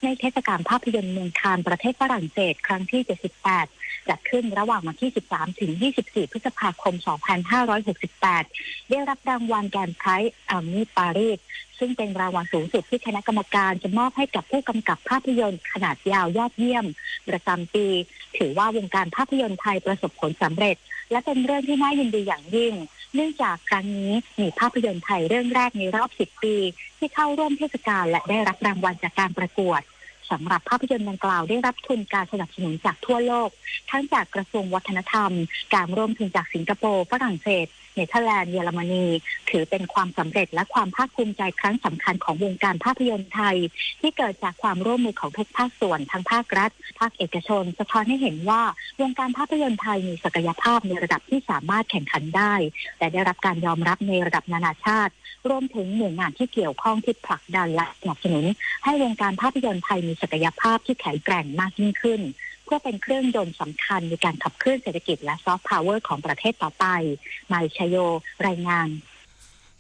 ในเทศกาลภาพยนตร์เมืองคานส์ประเทศฝรั่งเศสครั้งที่ เจ็ดสิบแปด จัดขึ้นระหว่างวันที่ สิบสาม ถึง ยี่สิบสี่ พฤษภาคม สองพันห้าร้อยหกสิบแปด ได้รับรางวัล Grand Prix Emmy Paris ซึ่งเป็นรางวัลสูงสุดที่คณะกรรมการจะมอบให้กับผู้กำกับภาพยนตร์ขนาดยาวยอดเยี่ยมประจำปี ถือว่าวงการภาพยนตร์ไทยประสบผลสำเร็จ และเป็นเรื่องที่น่ายินดีอย่างยิ่ง เนื่องจากครั้งนี้มีภาพยนตร์ไทยเรื่องแรกในรอบ สิบ ปี ที่เข้าร่วมเทศกาลและได้รับรางวัลจากการประกวด สำหรับภาพยนตร์ดังกล่าวได้รับทุนการสนับสนุนจากทั่วโลก ทั้งจากกระทรวงวัฒนธรรม การร่วมทุนจากสิงคโปร์ ฝรั่งเศส เนเธอร์แลนด์ เยอรมนี ถือเป็นความสำเร็จและความภาคภูมิใจครั้งสำคัญของวงการภาพยนตร์ไทย ที่เกิดจากความร่วมมือของทุกภาคส่วนทั้งภาครัฐ ภาคเอกชน สะท้อนให้เห็นว่าวงการภาพยนตร์ไทยมีศักยภาพในระดับที่สามารถแข่งขันได้ และได้รับการยอมรับในระดับนานาชาติ รวมถึงหน่วยงานที่เกี่ยวข้องที่ผลักดันและสนับสนุนให้วงการภาพยนตร์ไทยมีศักยภาพที่แข็งแกร่งมากยิ่งขึ้น เพื่อเป็นเครื่องยนต์สำคัญในการขับเคลื่อนเศรษฐกิจและ soft power ของประเทศต่อไป มายชโย รายงาน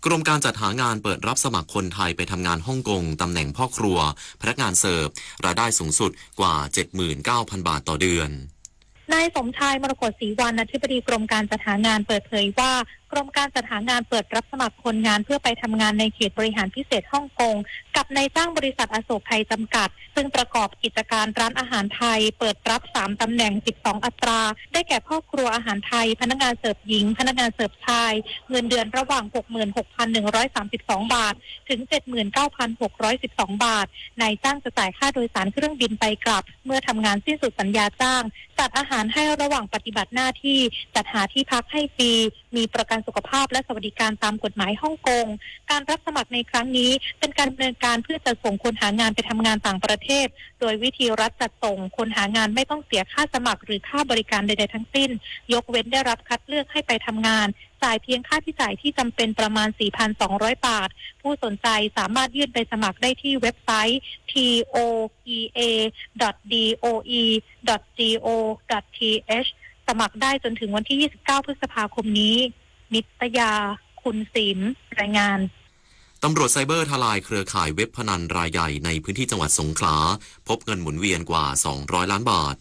กรมการจัดหางานเปิดรับสมัครคนไทยไปทำงานฮ่องกง ตำแหน่งพ่อครัว พนักงานเสิร์ฟ รายได้สูงสุดกว่า เจ็ดหมื่นเก้าพัน บาทต่อเดือน นายสมชาย มรกตศรีวรรณ อธิบดีกรมการจัดหางานเปิดเผยว่า กรมการจัดหางานเปิดรับสมัครคนงานเพื่อไปทำงานในเขตบริหารพิเศษฮ่องกง กับนายจ้างบริษัทอโศกไทยจำกัด ซึ่งประกอบกิจการร้านอาหารไทย เปิดรับ สาม ตำแหน่ง สิบสอง อัตรา ได้แก่พ่อครัวอาหารไทย พนักงานเสิร์ฟหญิง พนักงานเสิร์ฟชาย เงินเดือนระหว่าง หกหมื่นหกพันหนึ่งร้อยสามสิบสอง บาท ถึง เจ็ดหมื่นเก้าพันหกร้อยสิบสอง บาท นายจ้างจะจ่ายค่าโดยสารเครื่องบินไปกลับ เมื่อทำงานสิ้นสุดสัญญาจ้าง จัดอาหารให้ระหว่างปฏิบัติหน้าที่ จัดหาที่พักให้ฟรี มีประกันสุขภาพและสวัสดิการตามกฎหมายฮ่องกง การรับสมัครในครั้งนี้เป็นการดำเนินการเพื่อจะส่งคนหางานไปทำงานต่างประเทศ โดยวิธีรัฐจัดส่ง คนหางานไม่ต้องเสียค่าสมัครหรือค่าบริการใดๆทั้งสิ้น ยกเว้นได้รับคัดเลือกให้ไปทำงาน จ่ายเพียงค่าใช้จ่ายที่จำเป็นประมาณ สี่พันสองร้อย บาท ผู้สนใจสามารถยื่นใบสมัครได้ที่เว็บไซต์ ที โอ อี เอ ดอท ดี โอ อี ดอท จี โอ ดอท ที เอช สมัครได้จนถึงวันที่ ยี่สิบเก้า พฤษภาคมนี้ นิตยา คุณสิม รายงาน ตำรวจไซเบอร์ทลายเครือข่ายเว็บพนันรายใหญ่ในพื้นที่จังหวัดสงขลา พบเงินหมุนเวียนกว่า สองร้อย ล้านบาท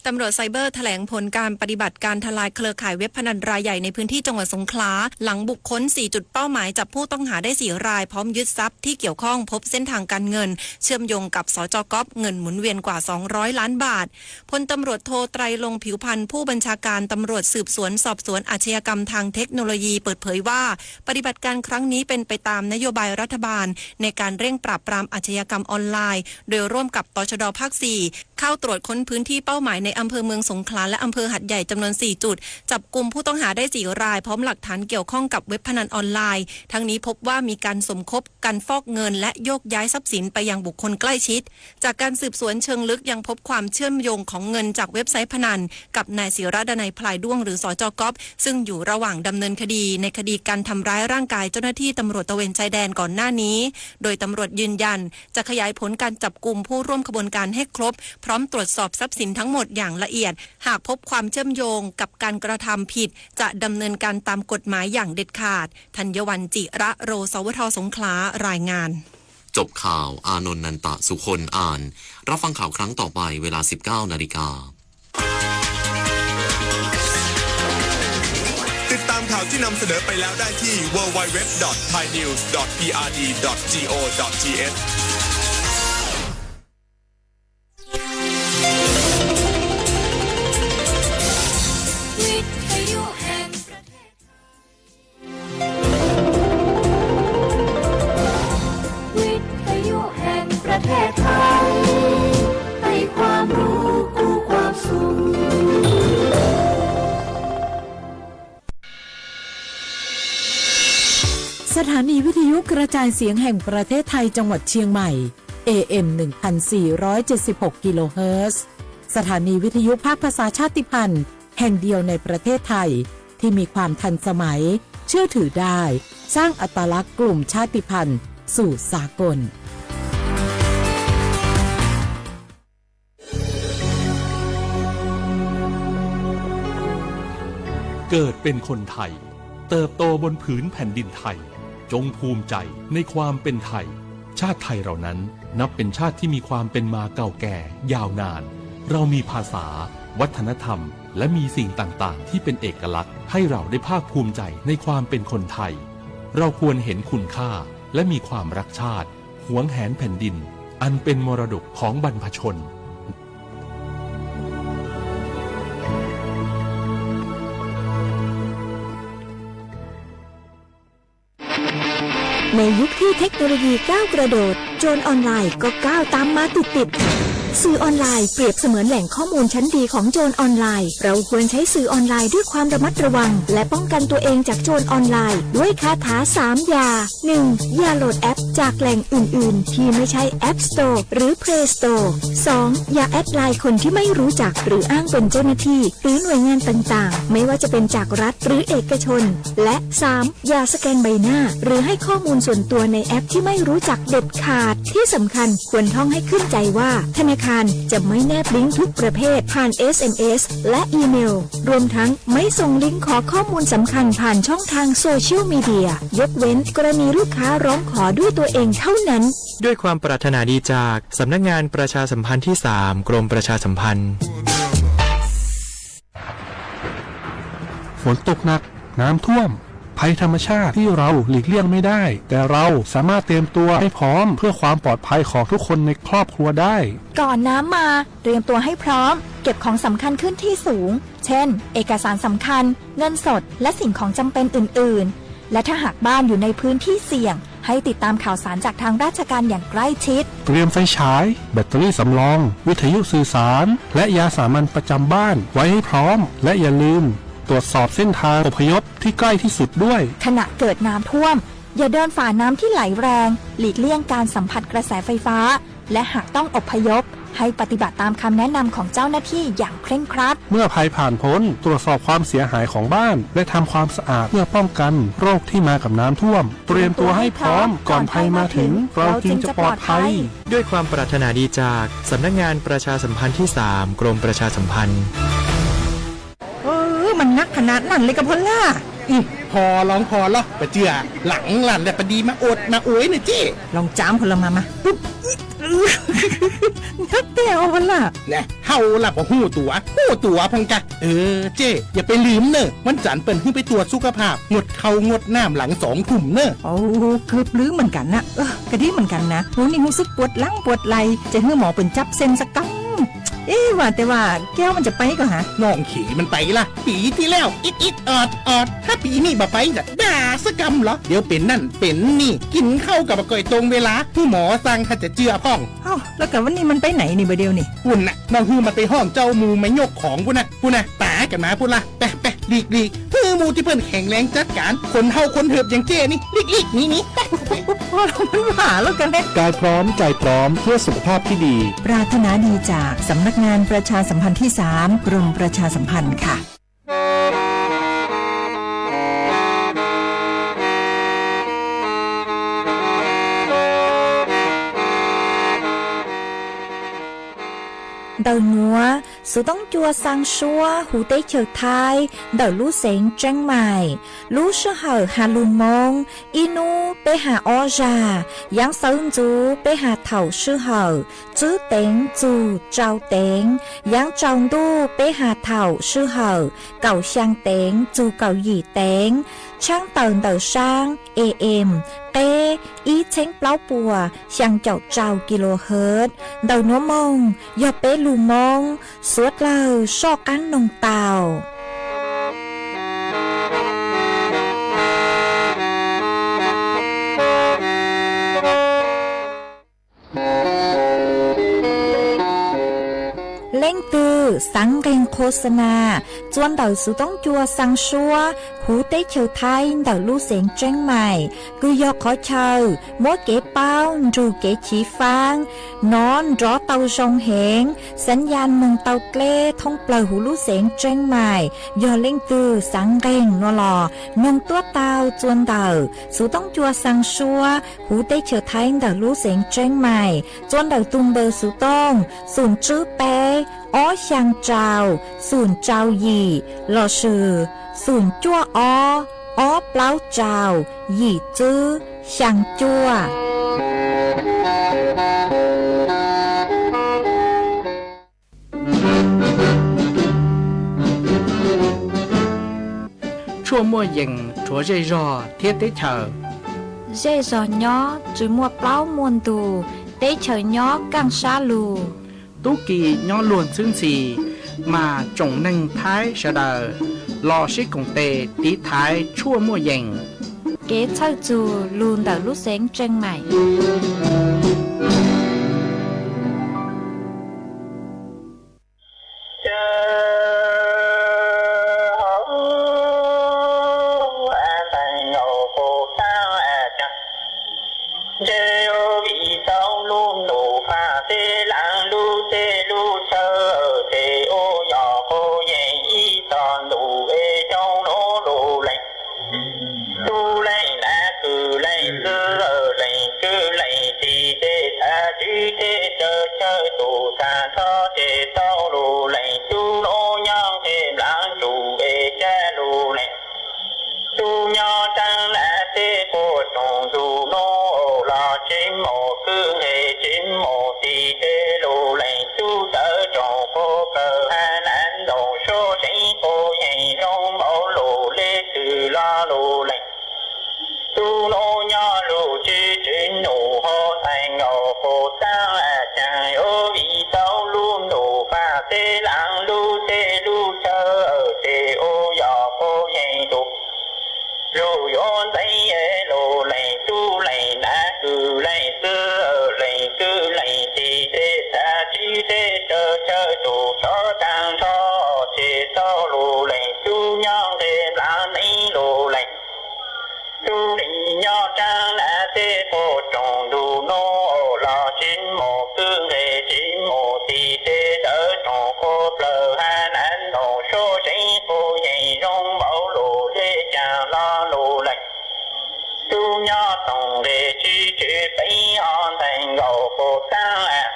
ตำรวจไซเบอร์แถลงผลการปฏิบัติการทลายเครือข่ายเว็บพนันรายใหญ่ในพื้นที่จังหวัดสงขลา หลังบุคคล สี่ จุดเป้าหมาย จับผู้ต้องหาได้ สี่ ราย พร้อมยึดทรัพย์ที่เกี่ยวข้อง พบเส้นทางการเงิน เชื่อมโยงกับ สจ ก๊อฟ เงินหมุนเวียนกว่า สองร้อย ล้านบาท พลตำรวจโทไตรลงค์ ผิวพันธ์ ผู้บัญชาการตำรวจสืบสวนสอบสวนอาชญากรรมทางเทคโนโลยี เปิดเผยว่า ปฏิบัติการครั้งนี้เป็นไปตามนโยบายรัฐบาล ในการเร่งปราบปรามอาชญากรรมออนไลน์ โดยร่วมกับ ตชด ภาค สี่ เข้าตรวจค้นพื้นที่เป้าหมายในอำเภอเมืองสงขลาและอำเภอหาดใหญ่จำนวน สี่ จุด จับกุมผู้ต้องหาได้ สี่ ราย พร้อมหลักฐานเกี่ยวข้องกับเว็บพนันออนไลน์ ทั้งนี้พบว่ามีการสมคบกันฟอกเงินและโยกย้ายทรัพย์สินไปยังบุคคลใกล้ชิด จากการสืบสวนเชิงลึกยังพบความเชื่อมโยงของเงินจากเว็บไซต์พนัน กับนายศิระดานัย พลายด้วง หรือ สจ ก๊อฟ ซึ่งอยู่ระหว่างดำเนินคดีในคดีการทำร้ายร่างกายเจ้าหน้าที่ตำรวจตระเวนชายแดนก่อนหน้านี้ โดยตำรวจยืนยัน จะขยายผลการจับกุมผู้ร่วมขบวนการให้ครบ พร้อมตรวจสอบทรัพย์สินทั้งหมดอย่างละเอียด หากพบความเชื่อมโยงกับการกระทำผิด จะดำเนินการตามกฎหมายอย่างเด็ดขาด ธัญวัลย์ จิระโร สวท สงขลา รายงาน จบข่าว อานนท์ นันตะสุคน อ่าน รับฟังข่าวครั้งต่อไปเวลา สิบเก้านาฬิกา ติดตามข่าวที่นำเสนอไปแล้วได้ที่ ดับเบิลยู ดับเบิลยู ดับเบิลยู ดอท ไทยนิวส์ ดอท พีอาร์ดี ดอท จี โอ ดอท ที เอช วิทยุแห่งประเทศไทย วิทยุแห่งประเทศไทย ให้ความรู้กู้ความสุข สถานีวิทยุกระจายเสียงแห่งประเทศไทยจังหวัดเชียงใหม่ เอ เอ็ม หนึ่งพันสี่ร้อยเจ็ดสิบหก กิโลเฮิรตซ์ สถานีวิทยุภาคภาษาชาติพันธุ์แห่งเดียวในประเทศไทย ที่มีความทันสมัย เชื่อถือได้ สร้างอัตลักษณ์กลุ่มชาติพันธุ์สู่สากล เกิดเป็นคนไทย เติบโตบนผืนแผ่นดินไทย จงภูมิใจในความเป็นไทย ชาติไทยเรานั้นนับเป็นชาติที่มีความเป็นมาเก่าแก่ยาวนาน เรามีภาษา วัฒนธรรม และมีสิ่งต่างๆ ที่เป็นเอกลักษณ์ให้เราได้ภาคภูมิใจในความเป็นคนไทย เราควรเห็นคุณค่าและมีความรักชาติ หวงแหนแผ่นดิน อันเป็นมรดกของบรรพชน ในยุคที่เทคโนโลยีก้าวกระโดด โจรออนไลน์ก็ก้าวตามมาติดๆ สื่อออนไลน์เปรียบเสมือนแหล่งข้อมูลชั้นดีของโจรออนไลน์ เราควรใช้สื่อออนไลน์ด้วยความระมัดระวัง และป้องกันตัวเองจากโจรออนไลน์ด้วยคาถาสามอย่า หนึ่ง อย่าโหลดแอปจากแหล่งอื่นๆ ที่ไม่ใช่ App Store หรือ Play Store สอง อย่าแอดไลน์คนที่ไม่รู้จักหรืออ้างเป็นเจ้าหน้าที่ หรือหน่วยงานต่างๆ ไม่ว่าจะเป็นจากรัฐหรือเอกชน และ สาม อย่าสแกนใบหน้า หรือให้ข้อมูลส่วนตัวในแอปที่ไม่รู้จักเด็ดขาด ที่สำคัญควรท่องให้ขึ้นใจว่า ธนาคารจะไม่แนบลิงก์ทุกประเภทผ่าน เอส เอ็ม เอส และอีเมล รวมทั้งไม่ส่งลิงก์ขอข้อมูลสำคัญผ่านช่องทางโซเชียลมีเดีย ยกเว้นกรณีลูกค้าร้องขอด้วยตัวเองเท่านั้น ด้วยความปรารถนาดีจากสำนักงานประชาสัมพันธ์ที่สาม กรมประชาสัมพันธ์ ฝนตกหนัก น้ำท่วม ภัยธรรมชาติที่เราหลีกเลี่ยงไม่ได้ แต่เราสามารถเตรียมตัวให้พร้อมเพื่อความปลอดภัยของทุกคนในครอบครัวได้ ก่อนน้ำมา เตรียมตัวให้พร้อม เก็บของสำคัญขึ้นที่สูง เช่น เอกสารสำคัญ เงินสด และสิ่งของจำเป็นอื่นๆ และถ้าหากบ้านอยู่ในพื้นที่เสี่ยง ให้ติดตามข่าวสารจากทางราชการอย่างใกล้ชิด เตรียมไฟฉาย แบตเตอรี่สำรอง วิทยุสื่อสาร และยาสามัญประจำบ้านไว้ให้พร้อม และอย่าลืมตรวจสอบเส้นทางอพยพที่ใกล้ที่สุดด้วย ขณะเกิดน้ำท่วม อย่าเดินฝ่าน้ำที่ไหลแรง หลีกเลี่ยงการสัมผัสกระแสไฟฟ้า และหากต้องอพยพ ให้ปฏิบัติตามคำแนะนำของเจ้าหน้าที่อย่างเคร่งครัด เมื่อภัยผ่านพ้น ตรวจสอบความเสียหายของบ้าน และทำความสะอาดเพื่อป้องกันโรคที่มากับน้ำท่วม เตรียมตัวให้พร้อมก่อนภัยมาถึง เราจึงจะปลอดภัย ด้วยความปรารถนาดีจากสำนักงานประชาสัมพันธ์ที่สาม กรมประชาสัมพันธ์ เออ มันหนักขนาดนั้นเลยกะพอลล่า อืม พอลองพอลอ ปะเจือ หลังหลั่นแหละปะดีมาโอดมาโอยเนี่ยเจ้ ลองจามพอลล่ามา มา ปุ๊บ หนักแท้วะพอลล่า แน่ เฮาล่ะบ่ฮู้ตั๋ว ฮู้ตั๋วพองกะ เออ เจ้ อย่าไปลืมเนอะ วันจันทร์เปิ้นหื้อไปตรวจสุขภาพ งดข้าวงดน้ำหลังสองทุ่มเนอะ โอ้ เกือบลืมเหมือนกันนะ เออ กะดีเหมือนกันนะ โห นี่รู้สึกปวดหลังปวดไหล่ จะหื้อหมอเปิ้นจับเส้นสักกำ เอ๊ะ ว่าแต่ว่าแก้วมันจะไปก่อฮะ น้องเขยมันไปละ ปีที่แล้ว อิดอิดออดออด ถ้าปีนี้บ่ไปจะด่าสักกำเหรอ เดี๋ยวเป็นนั่นเป็นนี่ กินข้าวกับบ่ก่อยตรงเวลา หื้อหมอสั่งถ้าจะเจือพ่อง เอ้า แล้วกะวันนี้มันไปไหนนี่บ่าเดียวนี่ ปุ้นน่ะ น้องหื้อมันไปห้องเจ้าหมู่มายกของปุ้นน่ะ ปุ้นน่ะ ป๋ากันมาปุ้นละ ไปไปหลีกหลีก หื้อหมู่ที่เปิ้นแข็งแรงจัดการ คนเฒ่าคนเถิบอย่างเจ้นี่ หลีกหลีกหนีหนี ไปไป พอลล่ามันว่าแล้วกันแน่ กายพร้อมใจพร้อมเพื่อสุขภาพที่ดี ปรารถนาดีจากสำนักงานประชาสัมพันธ์ที่สาม กรมประชาสัมพันธ์ค่ะ Ntawm nuav, xuv toob cua xaa suab huv teb chaws Thaib ntawm lub xeev Tseeb Maim. Lub sij hawm has lug Moob, ib nub peb has ob zag, yaav xawv ntxuv peb has thaum sij hawm tswb teev txug tsau teev, yaav tsau ntuj peb has thaum sij hawm kaum xyaa teev txug kaum yim teev, tshaab tawm ntawm saab A M, qeb ib txheeb plaub puas xyaa caum rau kilohertz. Ntawm nuav moog yog peb lug Moob, suav dlawg soj qaab noog tau. Leej twg xaav nqeeg qho xa na txua ntawm xuv toob cua xaa suab huv teb chaws Thaib ntawm lub xeev Tseeb Maim, kws yog qhov chaw muab kev paub nrug kev chiv faab nov nrov tau zoo heev, xaav ya moog tau dleb thoob plawg huv lub xeev Tseeb Maim. Yog leej twg xaav nqeeg nuav los noog tuab tau txua ntawm xuv toob cua xaa suab huv teb chaws Thaib ntawm lub xeev Tseeb Maim, txua ntawm tug npawb xuv tooj xoom tswb peb ob xyaa rau xoom rau yim lossis xoom cuaj ob ob plaub rau yim tswb xyaa cuaj. Tshuaj muaj yees rhuav zej zog thiab teb chaws. Zej zog nyob tsis muaj plaub muaj ntug, teb chaws nyob kaj sab lug. Tub ki nyob luag ntxhwb ntxhi, mas tsoom neeg Thaib sawv daws los sib koom tes tiv thaiv tshuaj muaj yees. Kev txhawj txug lug ntawm lub xeev Tseej Maim. Ntshe vim tau lub ntuj faj tej laag lub teb lub chaw, ces ua yog quas yees ib tog ntuj es xyoo nuav lug lees. Tub leej nav kwv leej txwv lees kwv leej tij, tej txha tswv tej tsawv chaw tus tag nrho ces tau lug lees. Tub nuav nyob nqe nplaav ntsum es ca lug lees. Tub nyob tsaab nav tej quas tsoom ntug nuav los tsis muaj kwv nqe tsis muaj tij, tej lug lees tub tawv tsoom quas plawg hab nav ntoo suab seev quas yees zoo npaum lug le twg los lug lees. Tub nuav nyob lug tswv tswv num huv ntxhais nkaus quas taab caag, yuav vim tau lub ntuj faj tej laag lub teb lub chaw, ces ua yog quas yees tus zug yuav ntxeev lug lees. Tub leej nav kwv leej txwv lees kwv leej tij, tej txha tswv tej tsawv chaw tus rov taag nrho ces tau lug lees. Tub nyob nqe nplaav neeb lug lees. Tub leej nyob tsaab nav tej quas tsoom ntug nuav los tsis muaj kwv nqe tsis muaj tij, tej tawv tsoom quas plawg hab nav ntoo suab seev quas yees zoo npaum lug le caag los lug lees. Tub nyob toom nqe tswv tswv peev huv ntxhais nkaus quas taab caag,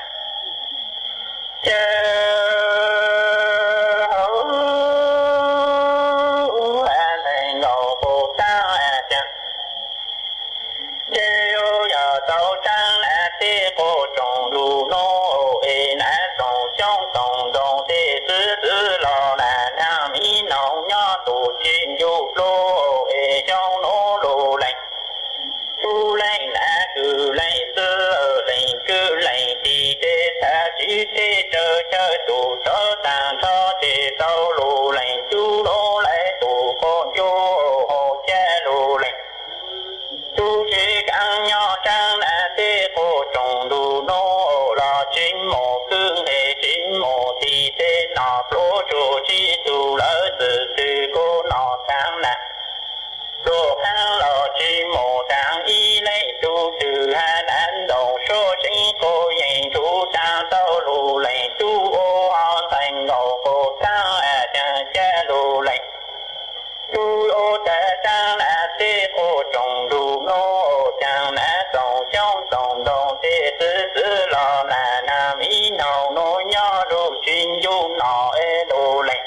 ntxhais nkaus quas taab caag, ces yuav yog tau tsaab nav tej quas tsoom ntug nuav es nav tsoom xyoob tsoom ntoo tej txwv txwv los nav naag miv noog nyob tus tsis ncu plua es xyoo nuav lug lees. Tub leej nav kwv leej txwv lees kwv leej tij, tej txha tswv tej tsawv chaw tus rov taag nrho ces tau lug lees. Tub nuav lawv tus quas ncu huv ca lug lees. Tub tswv kaav nyob tsaab nav tej quas tsoom ntug nuav los tsis muaj kwv nqe tsis muaj tij, tej nom pluav tsuj tsis tug lawv xwm txwg kuj nom taag nav. Pluag qaab los tsis muaj taag ib leej tug twg hab nav ntoo suab seev quas yees nrug taag tau lug lees. Tub ua huv ntxhais nkaus quas taab caag ca lug lees. Tub ua tag tsaab nav tej quas tsoom ntug nuav caag nav tsoom xyoob tsoom ntoo tej txwv txwv los nav naag miv noog nuav nyob lug tsis ncu nom es lug lees.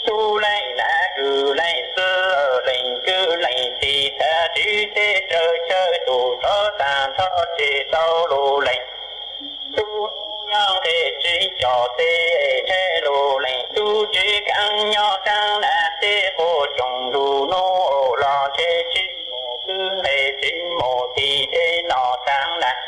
Tub leej nav kwv leej txwv lees kwv leej tij, txha tswv tej tsawv chaw tus rov taag nrho ces tau lug lees. Tub nyob nqe tswv com tej ntshe lug lees. Tub tswv kaav nyob tsaab nav tej quas tsoom ntug nuav los ntshe tsis muaj kwv nqe tsis muaj tij, tej nom taag nav.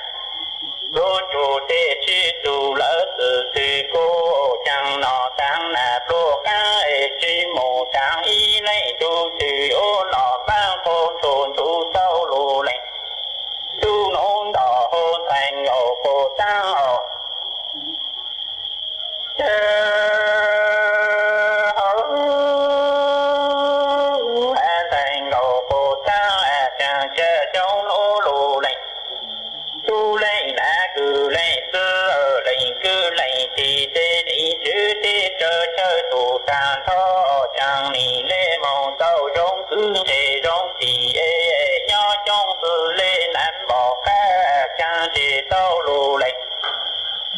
Pluav tsuj tej tsis tug lawv xwm txwg kuj caag nom taag nav. Pluag qaab es tsis muaj taag ib leej tug twg ua nom vaaj quas nrug nrug tau lug lees. Tub nuav nto huv ntxhais nkaus quas taab os, caag, huv ntxhais nkaus quas taab caag ca xyoob nuav lug lees. Tub leej nav kwv leej txwv lees kwv leej tij, tej nim tswv tej tsawv chaw tus taag nrho caag nim le moog tau zoo kwv nqe zoo tij es nyob coob xwb le nav npom qab caag ces tau lug lees.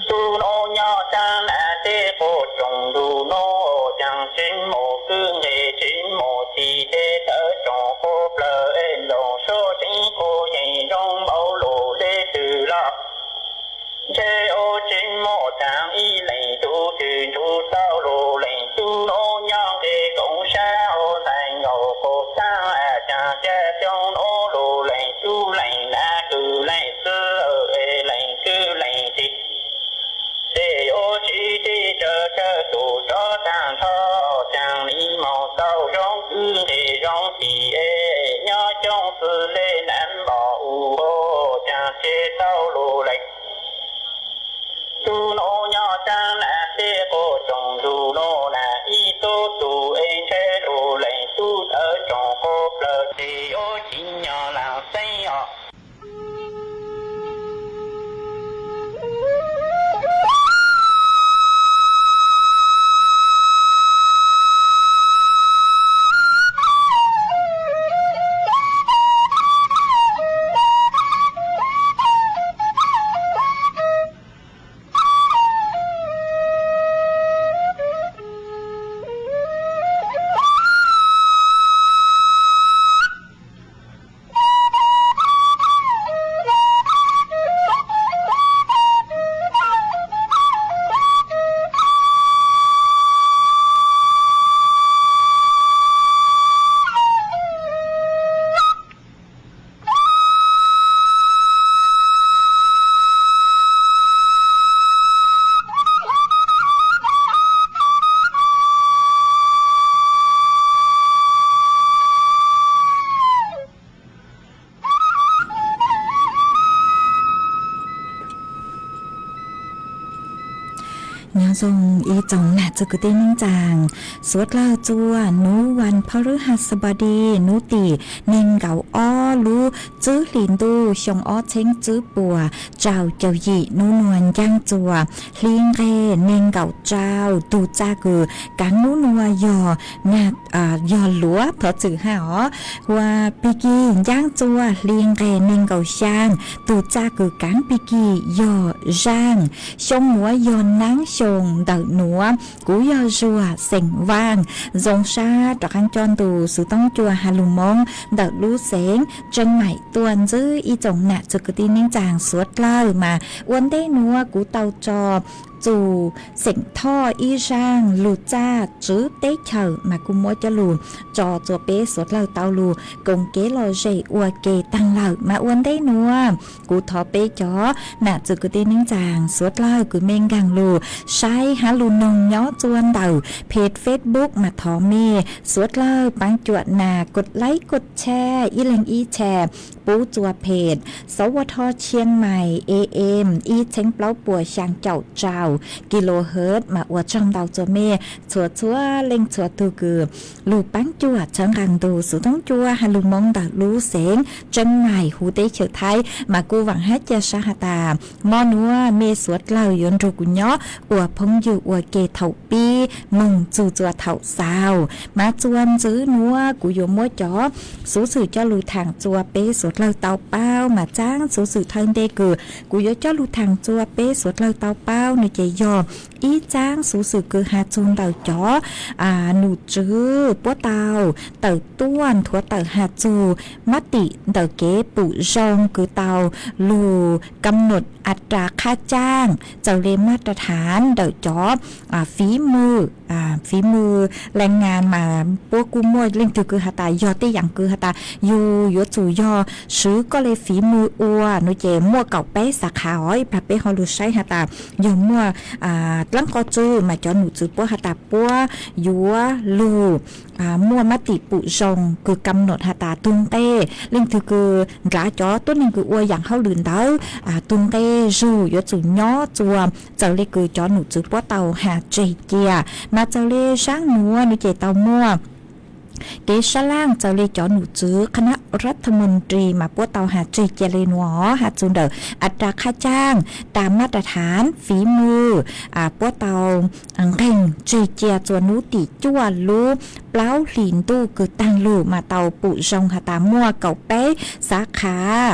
Tub nuav nyob tsaab nav tej quas tsoom ntug nuav caag tsis muaj kwv nqe tsis muaj tij, tej tawv tsoom quas plawg es ntoo suab seev quas yees zoo npaum lug le twg los ntshe ua tsis muaj taag ib leej tug twg nrug tau lug lees. Tub nuav nyob nqe koom sab huv ntxhais tsis, tej yuav tsis teb tsawv tsawv tus tsov tag nrho, caag li moog tau zoo kwv nqe zoo tim es nyob coob xws le nam npom u ho, caag tsis tau lug lees. Tub nuav nyob caag nam teb quas tsoom ntuj nuav na ib tug tug es ntshe lug lees tub tawv tsoom quas plaws tsis yuav tsis nyob laag xeeb os. Nyob zoo ib tsoom nam txwv kwv tij neej tsaa, suav dlawg txua nub vas phab lwb has xab pas dis nub tim neeg nkaum ob lub tsib hlis ntuj xyoo ob txheeb tsib puas rau caum yim nub nua ncaaj txua hli nqeg neeg nkaum rau tug txaj kws kaav nub nua yog, yog luav thov txwm has os, ua pig kig ncaaj txua hli nqeg neeg nkaum xyaa tug txaj kws kaav pig kig yog zaaj, xyoo nuav yog naab xyoo ntawm nuav, kuv yog zuag xeem vaaj, zoo sab rov qaab coj ntu xov tooj cua has lug Moob ntawm lub xeev Tseeb Maim tuaj ntsib ib tsoom nam txwv kwv tij neej tsaa suav dlawg mas ua ntej nuav kuv tau tso txug xeem Thoj ib zaaj lug txaj tswv teb chaws mas kuj muab coj lug tso txua peb suav dlawg tau lug koom kev lom zem ua ke taag lawm mas ua ntej nuav kuv thov peb cov nam txwv kwv tij neej tsaa suav dlawg kws mej nkaag lug saib hab lug noog nyob txua ntawm peg Facebook mas thov mej suav dlawg paab cuam nas kod laib kod tshaj ib leeg ib tshaj pub txua peg sov ua dho Chiang Mai A M ib txheeb plaub puas xyaa caum rau kilohertz mas ua tsaug ntau txua mej txhua txhua leej txhua tug kws lug paab cuam txhawb nqaa ntu xov tooj cua has lug Moob ntawm lub xeev Tseeb Maim huv teb chaws Thaib mas kuj vaam hab ca sab has tas mo nuav mej suav dlawg yuav nrug kuv nyob ua phooj ywg ua ke thaum pib moog txug txua thaum xaus mas txua ntxiv nuav kuv yuav muab cov xuv xwm coj lug thaam txua peb suav dlawg tau paub mas txaab xuv xwm thawj ntej kws kuv yuav coj lug thaam txua peb suav dlawg tau paub nua ces yog ib txaab xuv xwm kws has txug ntawm cov num tswv puab tau tawm tuaj nthuav tawm has txug mab tim ntawm kev pum zoo kws tau lug kam num a ras qhab caaj txawm le maj ras thaav ntawm cov fiv mws, fiv mws laa ngas mas puab kuj muaj leej twg kws has tas yog tej yaam kws has tas yug yuav tsum yog swv koj le fiv mws ua nua ces muaj kaum peb xav qhav os ib plag peb ho lug saib has tas yog muaj dlaab qhov txwg mas cov num tswv puab has tas puab yuav lug muaj mab tim pum zoo kws kam num has tas tug nqe leej twg kws ndlav cov tuab neeg kws ua yaam hauj lwm ntawd tug nqe zug yuav tsum nyob txua txawm le kws cov num tswv puab tau has tseg cia mas txawm le zaab nuav nua ces tau muaj kev sab laaj txawm le cov num tswv qhab nab ras tha mus ris mas puab tau has tseg cia le nuav has txug ntawm a ras qhab caaj tas maj ras thaav fiv mws puab tau nqeeg tseg cia txua nub tim cuaj lub plaub hlis ntuj kws taag lug mas tau pum zoo has tas muaj kaum peb xav qhav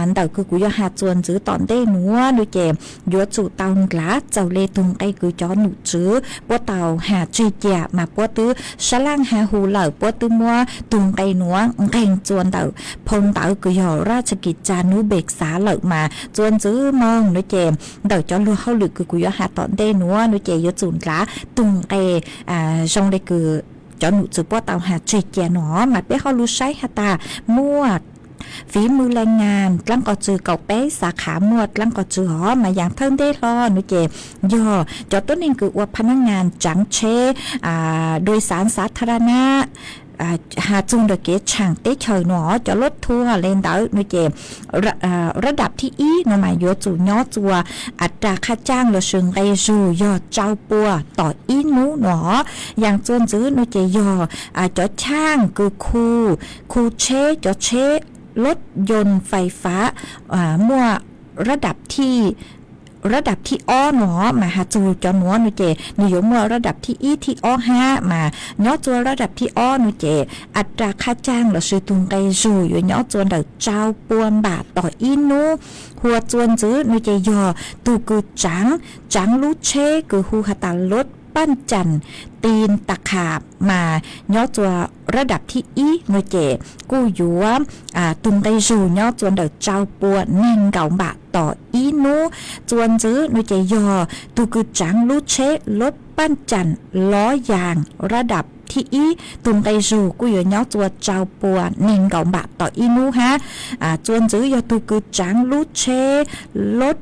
ntawm kws kuv yuav has txua ntxiv tom ntej nuav nua ces yuav tsum tau ndlav txawm le tug nqe kws cov num tswv puab tau has tseg cia mas puab twb sab laaj has hu lawm puab twb muab tug nqe nuav nqeeg txua ntawm phau ntawv kws yog raj tsa kis tsa nub npe xav lawm mas txua ntxiv moog nua ces ntawm cov lug hauj lwm kws kuv yuav has tom ntej nuav nua ces yuav tsum ndlav tug nqe zoo le kws cov num tswv puab tau has tseg cia nua mas peb ho lug saib has tas muaj fiv mws las nas dlaab qos txwm kaum peb xav khav muaj dlaab qos txwm hov mas yaam thawj ntej hlo no ces yog cov tuab neeg kws ua phab nab nas tsaav tsheb, dua xaav xav tha ra na, has txug ntawm kev tshaam teb chaws no cov lub thua le ntawd no ces rab dap thib ib no mas yuav tsum nyob tsua a ras qha caaj lossis nqe zug yog rau pua tom ib nub no. Yaam tsua ntxwv no ces yog cov chaaj kws khu, khu tsheb, cov tsheb lub yoos fais fav muaj rab dap thib, rab dap thib ob no mas has txug cov nuav no ces nwg yuav muaj rab dap thib ib thib ob hab mas nyob tsua rab dap thib ob no ces a ras qha caag lossis tug nqe zug yuav nyob tsua ntawm rau pua npam tom ib nub. Hua tsua ntxwv no ces yog tug kws tsaav, tsaav lub tsheb kws hu has tas lub paj cam tin tas qham mas nyob tsua rab dap thib ib no ces kuj yuav tug nqe zug nyob tsua ntawm rau pua neeg nkaum npam tom ib nub. Tsua ntxwv no ces yog tug kws tsaav lub tsheb lub paj cam lob yaas rab dap thib ib tug nqe zug kuj yuav nyob tsua rau pua neeg nkaum npam tom ib nub hab. Tsua ntxwv yog tug kws tsaav lub tsheb, lub,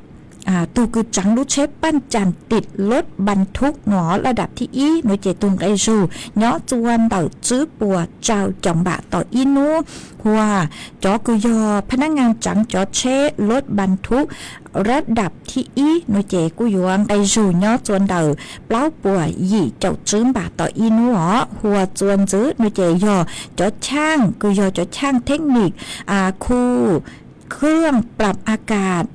tug kws tsaav lub tsheb paj cam tim lub npas thuv no rab dap thib ib no ces tug nqe zug nyob tsua ntawm tswb pua rau caum npam tom ib nub. Hua cov kws yog phab nab nas tsaav cov tsheb lub npas thuv rab dap thib ib no ces kuj yuav nqe zug nyob tsua ntawm plaub pua yim caum tswb npam tom ib nub os. Hua tsua ntxwv no ces yog cov chaaj kws yog cov chaaj thej nik khu khwj plab a kas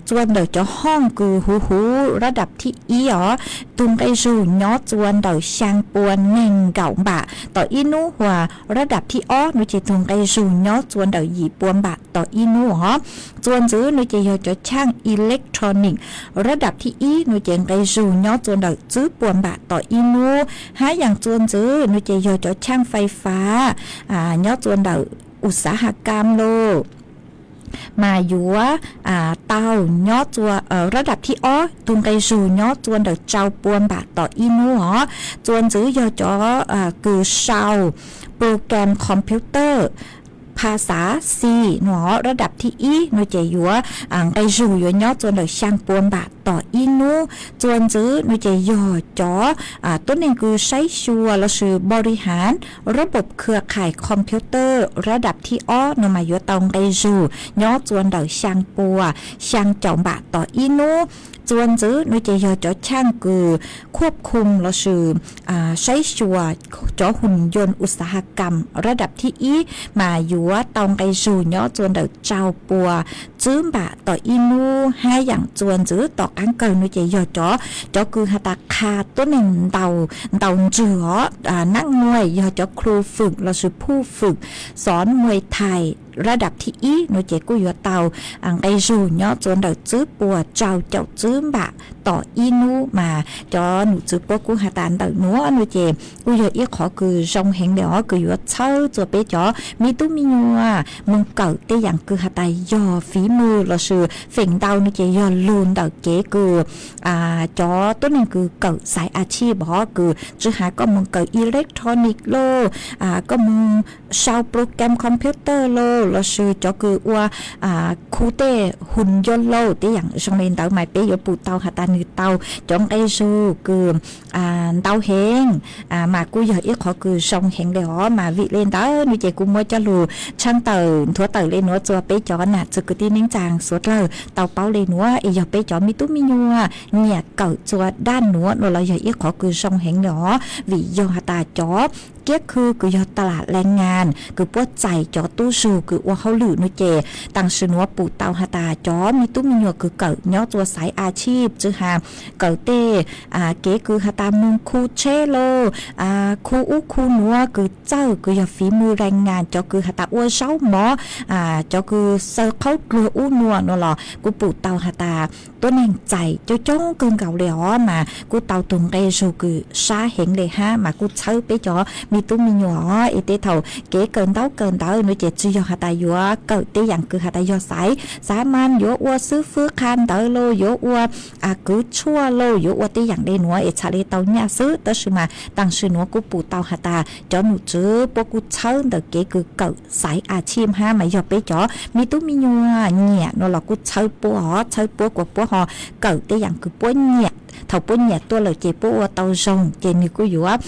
tsua ntawm cov hooj kws huv huv rab dap thib ib os, tug nqe zug nyob tsua ntawm xyaa pua neeg nkaum npam tom ib nub. Hua rab dap thib ob no ces tug nqe zug nyob tsua ntawm yim pua npam tom ib nub os. Tsua ntxwv no ces yog cov chaaj electronic rab dap thib ib no ces nqe zug nyob tsua ntawm tswb pua npam tom ib nub. Hab yaam tsua ntxwv no ces yog cov chaaj fais fav nyob tsua ntawm u xav has kam lauj mas yuav tau nyob tsua rab dap thib ob, tug nqe zug nyob tsua ntawm rau pua npam tom ib nub os. Tsua ntxwv yog cov kws sau program computer, phas xav C no rab dap thib ib no ces yuav nqe zug yuav nyob tsua ntawm xyaa pua npam tom ib nub. Tsua ntxwv no ces yog cov tuab neeg kws saib xyuas lossis npaus li has rab npaum khwj khais computer rab dap thib ob no mas yuav tau nqe zug nyob tsua ntawm xyaa pua xyaa caum npam tom ib nub. Tsua ntxwv no ces yog cov chaaj kws khuab khum lossis saib xyuas cov hum yoos u xav has kam rab dap thib ib mas yuav tau nqe zug nyob tsua ntawm rau pua tswb npam tom ib nub. Hab yaam tsua ntxwv tom qaab kawg no ces yog cov, cov kws has tas qha tuab neeg ntaus ntswg os, nab muaj yog cov klu fwm lossis phuj fwm xov muaj thais rab dap thib ib no ces kuj yuav tau nqe zug nyob tsua ntawm tswb pua rau caum tswb npam tom ib nub mas cov num tswv puab kuj has tas ntawm nuav no ces kuj yog ib qhov kws zoo heev le os kws yuav txhawb tsua peb cov me tub me nyuam moog kawm tej yaam kws has tas yog fiv mws lossis feem ntau no ces yog lug ntawm kev kws cov tuab neeg kws kawm xaiv a tshij os kws tsi has koj moog kawm electronic lauj, koj moog sau program computer lauj lossis cov kws ua khu tej hum yoos lauj tej yaam zoo le ntawd mas peb yuav pum tau has tas nwg tau cov nqe zug kws ntau heev mas kuj yog ib qhov kws zoo heev le os. Mas vim le ntawd no ces kuv muab coj lug tshaaj tawm nthuav tawm le nuav tsua peb cov nam txiv kwv tij neej tsaa suav dlawg tau paub le nuav es yog peb cov me tub me nyuam nyiam kawm tsua daj nuav no los yog ib qhov kws zoo heev le os vim yog has tas cov kiab khw kws yog ta lam le nas kws puab txais cov tub zug kws ua hauj lwm no ces tam sim nuav pum tau has tas cov me tub me nyuam kws kawm nyob tsua xaiv a tshij tsi has kawm tej kev kws has tas moog khu tsheb lauj, khu ub khu nuav kws txawj kws yog fiv mws le nas cov kws has tas ua zaub mov, cov kws xaws qhaub dluag ub nuav no los kuv pum tau has tas tuab neeg txais coob coob kawg nkaus le os mas kuj tau tug nqe zug kws sab heev le hab mas kuj txhawb peb cov me tub me nyuam os es tej thaum kev kawm ntaub kawm ntawv no ces tsi yog has yuav kawm tej yaam kws has tas yog xaiv xav mas yuav ua xwb fwb qha ntawv lauj, yuav ua kwv tshuaj lauj, yuav ua tej yaam le nuav es txhaj le tau nyaj xwb. Tab sis mas taam sim nuav kuj pum tau has tas cov nom tswv puab kuj txhawb ntawm kev kws kawm xaiv a tshij hab mas yog peb cov me tub me nyuam nyiam no los kuj txhawb puab os, txhawb puab kuas puab ho kawm tej yaam kws puab nyiam. Thaum puab nyiam tuaj lawm ces puab ua tau zoo ces nwg kuj yuav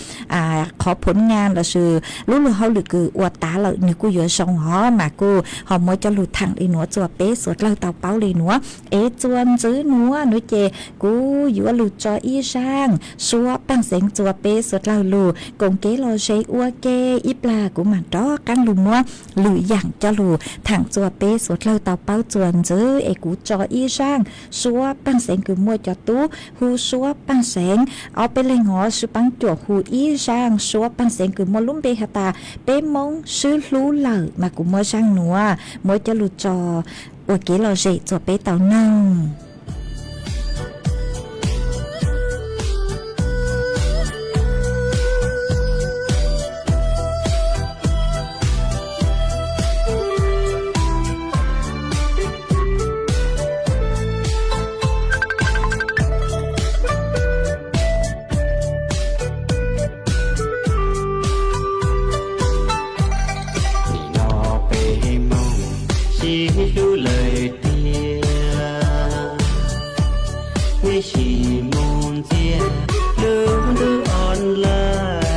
qhov phoov ngaa lossis lub luag hauj lwm kws ua tav lawm nwg kuj yuav zoo os. Mas kuj ho muab coj lug thaam le nuav txuas peb suav dlawg tau paub le nuav. Es txuas ntxiv nuav nuav ces kuv yuav lug tso ib zaaj suab paaj xeev txuas peb suav dlawg lug koom kev lom zem ua ke. Ib plag kuv mam rov qaab lug muab lwm yaam coj lug thaam txuas peb suav dlawg tau paub. Txuas ntxiv es kuv tso ib zaaj suab paaj xeev kws muaj cov tub hu suab paaj xeev ob peb leeg os, sib paab cuam hu ib zaaj suab paaj xeev kws muaj lub npe has tas peb Moob swb hlub lawm. Mas kuv muab zaaj nuav muab coj lug tso ua kev lom zem txuas peb tau noog. Nim no peb Moob sib hlub lawm tiag, peb sib moog ntxias lub ntuj online.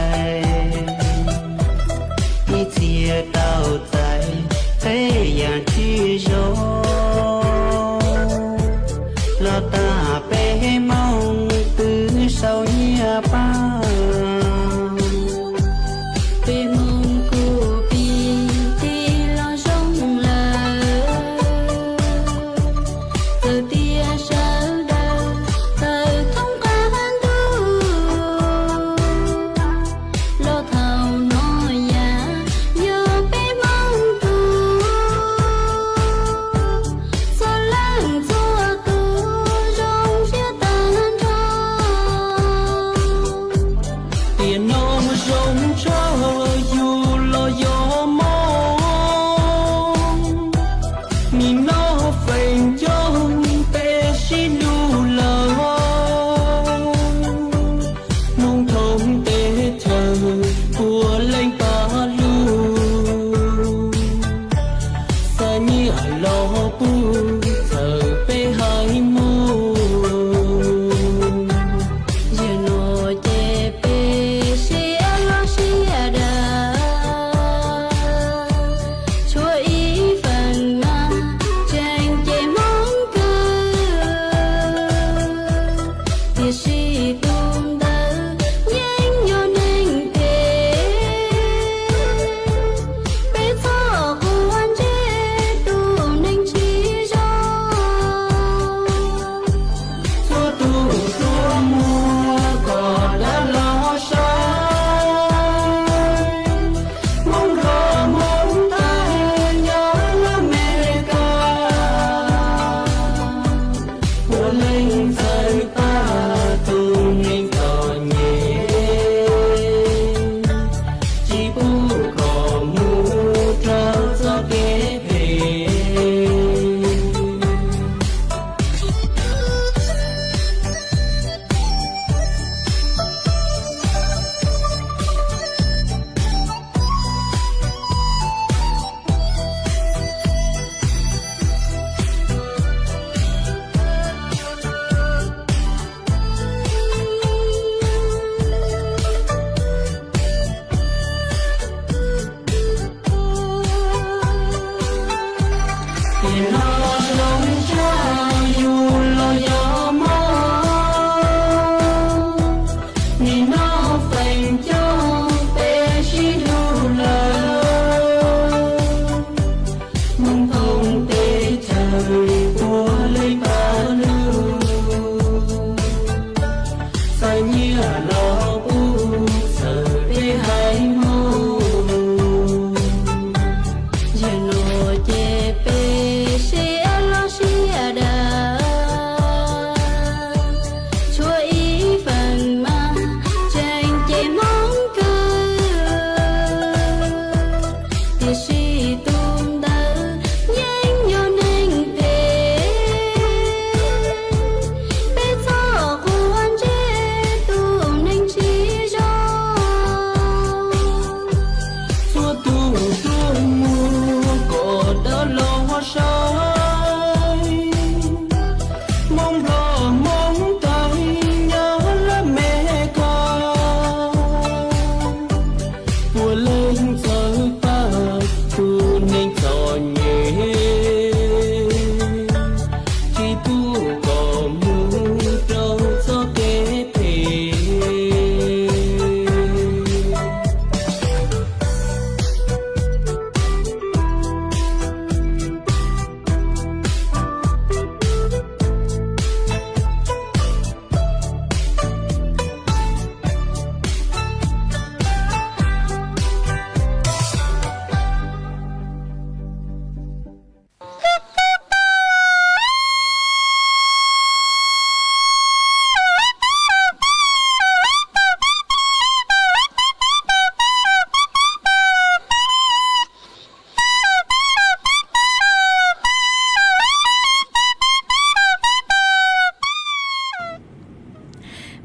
Ib txhia tau txais tej yaam tsis zoo, los tas peb Moob twb sau nyiaj paab. Peb Moob kuj pib tig los zoo lawm, txawm tias sawv daws tawm thoob qab ntuj, los thaum no yam yog peb Moob tug.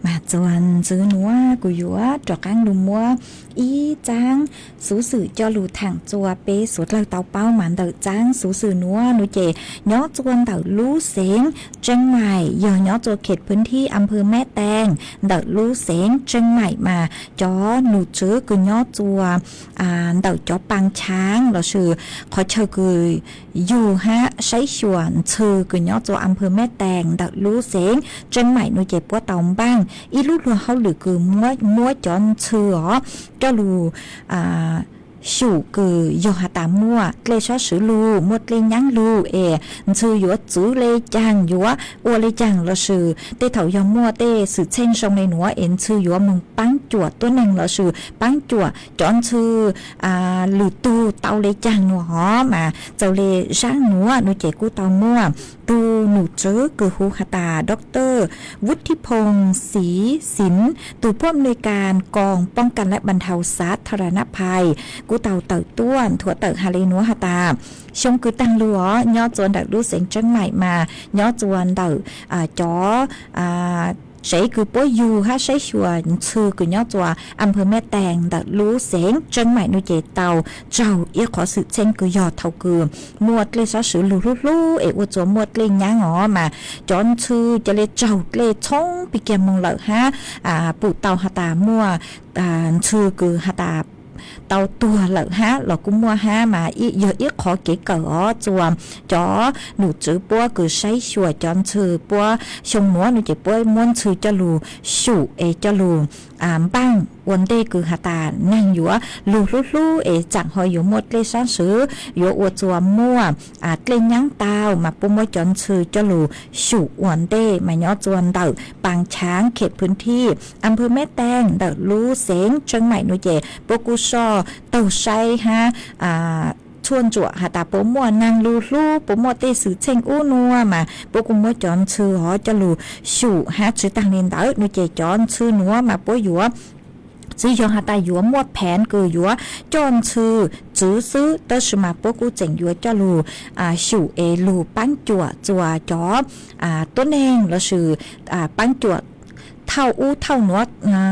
Txuas ntxiv nuav kuv yuav rov qaab lug muab ib txaab xuv xwm coj lug thaam rua peb suav dlawg tau paub mas ntawm txaab xuv xwm nuav nuav ces nyob rua ntawm lub xeev Tseeb Maim, yog nyob rua kheem phwv thib am phwv Meb Tees ntawm lub xeev Tseeb Maim mas cov num tswv kws nyob rua ntawm cov paa chaav lossis qhov chaw kws yug hab saib xyuas ntxhw kws nyob rua am phwv Meb Tees ntawm lub xeev Tseeb Maim nuav ces puab tau npaaj ib lub luag hauj lwm kws muab cov ntxhw os coj lug xyum kws yog has tas muaj dlej sab swv lug, muaj dlej nyaab lug es ntxhw yuav txwv le caag, yuav ua le caag lossis tej thaum yog muaj tej xwm txheej zoo le nuav es ntxhw yuav moog paab cuam tuab neeg lossis paab cuam cov ntxhw lwm tug tau le caag nuav hov mas txaus le zaab nuav nuav ces kuj tau muaj tug num tswv kws hu has tas Dr. Vub Thib Phoo Xiv Xinv, tug phuaj mnuj kas koom poob kas lab npas dhau xav tha ra nab phais kuj tau tawm tuaj nthuav tawm has le nuav has tas xyoo kws taag lug os nyob rua ntawm lub xeev Tseeb Maim mas nyob rua ntawm cov tsev kws puab yug hab saib xyuas ntxhw kws nyob rua am phwv Meb Tees ntawm lub xeev Tseeb Maim nuav ces tau raug ib qhov xwm txheej kws yog thaum kws muaj dlej sab swv lug hlub hlub es ua rua muaj dlej nyaab os mas cov ntxhw ca le raug dlej txhoob pig kiag moog lawm hab pum tau has tas muaj ntxhw kws has tas tau tuag lawm hab los kuj muaj hab mas yog ib qhov kev kawm os rua cov num tswv puab kws saib xyuas cov ntxhw puab xyoo nuav nuav ces puab muab ntxhw coj lug xyum es coj lug npaaj ua ntej kws has tas neeg yuav lug hlub hlub es tsaam ho yuav muaj dlej sab swv yuav ua rua muaj dlej nyaab tau mas puab muab cov ntxhw coj lug xyum ua ntej mas nyob rua ntawm paa chaav kheem phwv thib am phwv Meb Tees ntawm lub xeev Tseeb Maim nuav ces puab kuj soj taug saib hab tshuaj ntsuam has tas puas muaj neeg lug hlub, puas muaj tej xwm txheej ub nuav mas puab kuj muab cov ntxhw hov coj lug xyum hab tsi taag le ntawd nuav ces cov ntxhw nuav mas puab yuav tsi yog has tas yuav muaj pheev kws yuav coj ntxhw txwv xwb, tab sis mas puab kuj tseem yuav coj lug xyum es lug paab cuam rua cov tuab neeg lossis paab cuam thauj ub thauj nuav,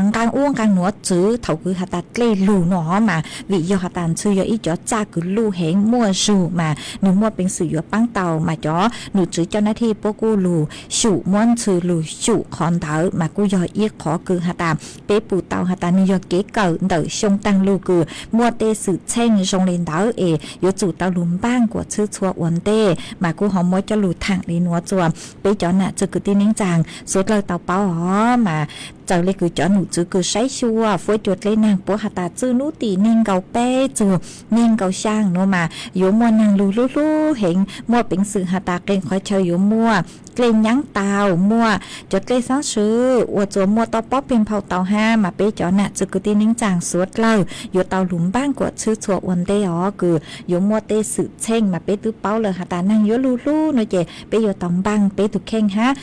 nqaa ub nqaa nuav txwv thaum kws has tas dlej lug nuav mas vim yog has tas ntxhw yog ib cov tsaj kws luj heev muaj zug mas nwg muaj peev xwm yuav paab tau mas cov num tswv coj nab thij puab kuj lug xyum muab ntxhw lug xyum qhov ntawd mas kuj yog ib qhov kws has tas peb pum tau has tas nwg yog kev kawm ntawm xyoo taag lug kws muaj tej xwm txheej zoo le ntawd es yuav tsum tau lug npaaj kuas txhwb txhua ua ntej mas kuj ho muab coj lug thaam le nuav rua peb cov nam txwv kwv tij neej tsaa suav dlawg tau paub os mas txawm le kws cov num tswv kws saib xyuas fuab cua dlej naag puab has tas txwj nub tim neeg nkaum peb txug neeg nkaum xyaa nuav mas yuav muaj neeg lug hlub hlub heev muaj peev xwm has tas qee qhov chaw yuav muaj dlej nyaab tau, muaj cov dlej xaab swv ua rua muaj toj pob peg nphau tau hab mas peb cov nam txwv kwv tij neej tsaa suav dlawg yuav tau lug npaaj kuas txhwb txhua ua ntej os kws yuav muaj tej xwm txheej mas peb twb paub lawm has tas neeg yuav lug hlub nuav ces peb yuav tau npaaj peb tug kheej hab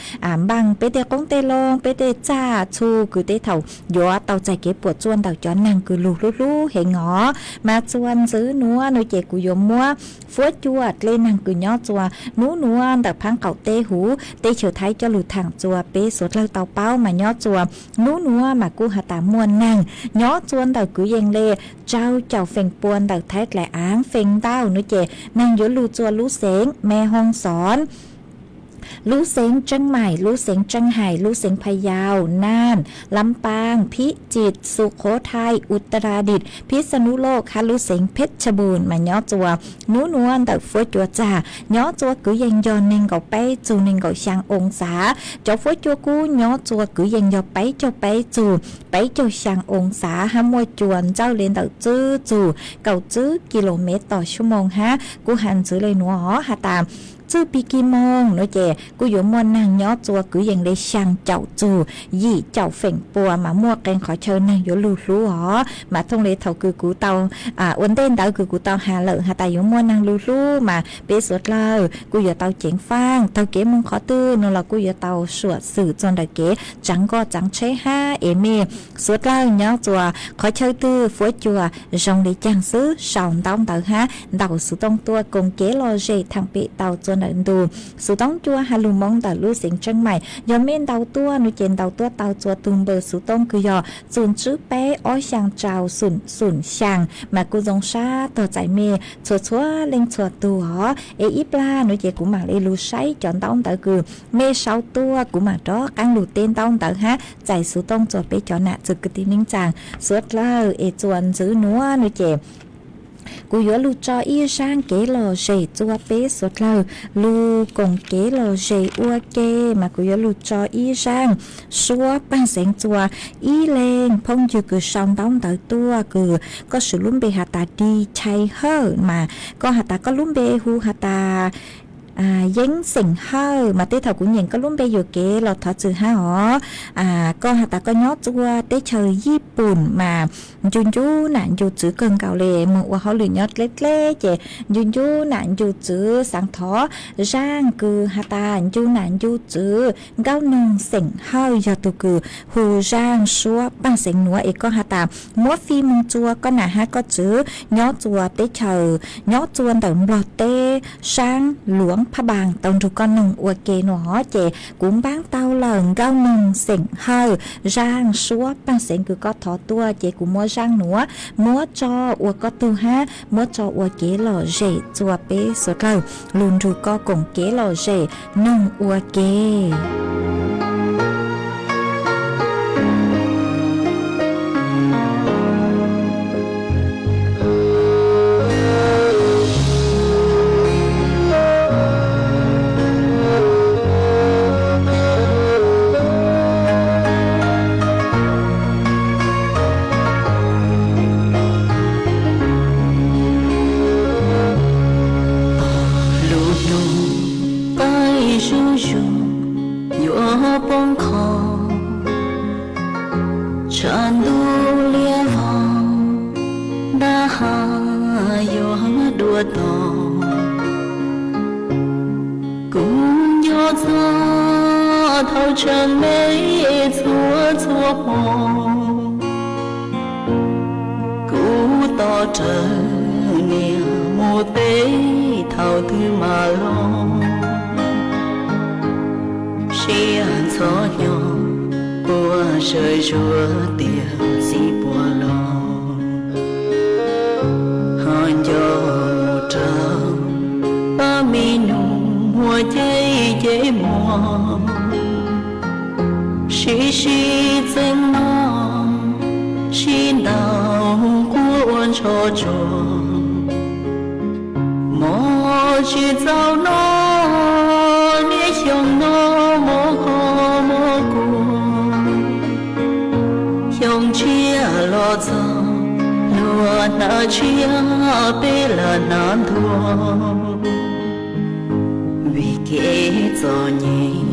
npaaj peb tej qoob tej loo, peb tej tsaj txhu kws tej thaum yuav tau txais kev puam tsuaj ntawm cov neeg kws lug hlub hlub heev os. Mas txuas ntxiv nuav nuav ces kuv yuav muab fuab cua dlej naag kws nyob rua nub nuav ntawm phaab qaum teb huv teb chaws Thaib coj lug thaam rua peb suav dlawg tau paub mas nyob rua nub nuav mas kuj has tas muaj neeg nyob rua ntawm kwv yees le rau caum feem pua ntawm Thaib dlaim aav feem ntau nuav ces neeg yuav lug rua lub xeev Me Hoo Xoov, lub xeev Tseeb Maim, lub xeev Tseeb Hais, lub xeev Pha Yau, Naaj, Lam Paaj, Phib Cim, Sukhothai, Utaradit, Phib Xa Nub Loj hab lub xeev Pheb Tha Npum mas nyob rua nub nuav ntawm fuab cua tsag nyob rua kwv yees yog neeg nkaum peb txug neeg nkaum xyaa oo xav. Cov fuab cua kub nyob rua kwv yees yog peb caug peb txug peb caug xyaa oo xav hab muaj cua ntsawj le ntawm tswb txug kaum tswb ki lo mev tos xuab moos hab kuj has ntxiv le nuav os has tas txwj pig ki moos nuav ces kuj yuav muaj neeg nyob rua kwv yees le xyaa caum txug yim caum feem pua mas muaj qee qhov chaw neeg yuav lug hlub os. Mas thooj le thaum kws kuv tau ua ntej ntawd kws kuv tau has lawm has tas yuav muaj neeg lug hlub mas peb suav dlawg kuj yuav tau ceev faaj taug kev moog qhov twg nuav los kuj yuav tau suam xwm rua ntawm kev tsaav nkoj tsaav tsheb hab es mej suav dlawg nyob rua qhov chaw twg fuab cua zoo le caag xwb sau ntaub ntawv hab ntaus xuv tooj tuaj koom kev lom zem thaam pem tau rua lawm ntu. Xuv Tooj Cua has lug Moob ntawm lub xeev Tseeb Mais, yog mej ntaus tuaj nuav ces ntaus tuaj tau txua tug npawb Xuv Tooj kws yog txug tsib peb ob xyaa rau xoom xoom xyaa mas kuj zoo sab tog txais mej txhua txhua leej txhua tug os. Es ib plag nuav ces kuv maam le lug saib cov ntaub ntawv kws mej sau tuaj, kuv maam rov qaab lug teb ntaub ntawv hab txais Xuv Tooj txua peb cov nam txwv kwv tij neej tsaa suav dlawg. Es txuas ntxiv nuav nuav ces kuv yuav lug tso ib zaaj kev lom zem txua peb suav dlawg lug koom kev lom zem ua ke, mas kuv yuav lug tso ib zaaj suab paaj xeev txua ib leeg phooj ywg kws sau ntaub ntawv tuaj kws koj swv lub npe has tas Dig Chai Hawj, mas koj has tas koj lub npe hu has tas Yeeb Xeem Hawj, mas tej thaum kuv nyeem koj lub npe yuam kev los thov txim hab os. Koj has tas koj nyob txua teb chaws Yij Pum mas ncu ncu nam ncu txwv kawg nkaus le, moog ua hauj lwm nyob dleb dleb ces ncu ncu nam ncu txwv, xaav thov zaaj kws has tas ncu nam ncu txwv Nkauj Noog Xeem Hawj yog tug kws hu zaaj suab paaj xeev nuav. Es koj has tas muab fij moog txua koj nam hab koj txwv nyob txua teb chaws, nyob txua ntawm Nplog teb, saab Luav Phaj Npaas tau nrug koj noog ua ke nuav os. Ces kuv npaab tau lawm, Nkauj Noog Xeem Hawj, zaaj suab paaj xeev kws koj thov tuaj ces kuv muab zaaj nuav muab tso ua koj tug hab muab tso ua kev lom zem txua peb suav dlawg lug nrug koj koom kev lom zem noog ua ke. Lub ntuj qaij zuj zus yuav poob qho, tshav ntuj liab vog ntab ha yuav dua tog. Kuv nco txog thaum tseem me txhua txhua hmo, kuv tos rawv niam mus teb thaum twg mam los. Siab ntxhov hnyo quaj sawv zuag tias txiv puas los. Ho nco mus rau pab me nus muag ceb ceb muag, sib sib txeeb mog, sib ntaus quab ua ntsho tsuag. Mog tsis txaus no, niaj xyoo no mog qhov mog kuag. Xyoo tshiab los txog, luag hnav tshiab peb lam hnav ntuag. Vim kev txom nyem